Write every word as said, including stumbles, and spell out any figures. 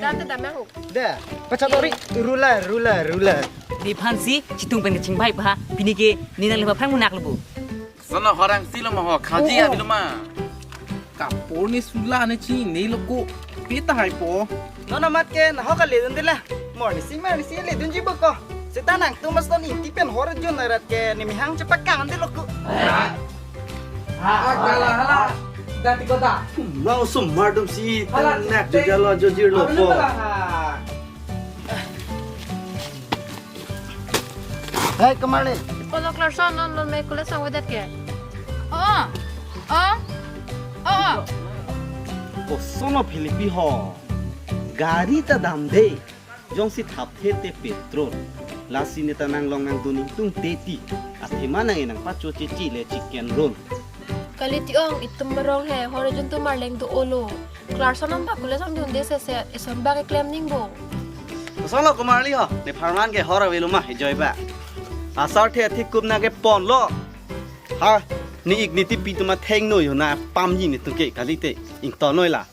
Dam te dam ahok. Da, pachak ori, ruler, ruler, ruler. Nephan si chitung pen kachingbai ba, pini ke ne nangle aphrang munak lo bo. Sono horang si lo ma ho, khaji Oh. abi lo ma. Kapor ne sula ne chinine lo ko, pi tahai po. Non amat ke nahok kali dun dela. Mor ne si mar ne si le dunji bo ko. Seta nangtum aston inti pen hor jun arat ke ne mehang chepakang de lo ko. Hala, hala. Dati kota. Mau sumar dum si Hala, tenek deng. Jojalo jojir lo Ano po. Pala ha? Hei, Kamarli. Olo Clarkson, non non me kule sang wedet ke. Oh. Oh. Oh. Kosono Philippi ho. Gari ta damde. Jongsi thapthe te petrol. Lasi ne ta nanglong nangdun ingtung teti. Athema nang enang pacho chechi le chicken roll. Kali ti ong, itum merong he, hor jun tum arleng do olo. Clarkson nang ba kule sang dunde sese, ison ba keklem ning bo. Kosono Kamarli ho, nepharman ke hor avelo ma, ejoi ba. Asar the athik kup na ke pon lo. Ha, ne ik ne tipi tuma theng noi ho na pamji netum ke kalite, ington noi la.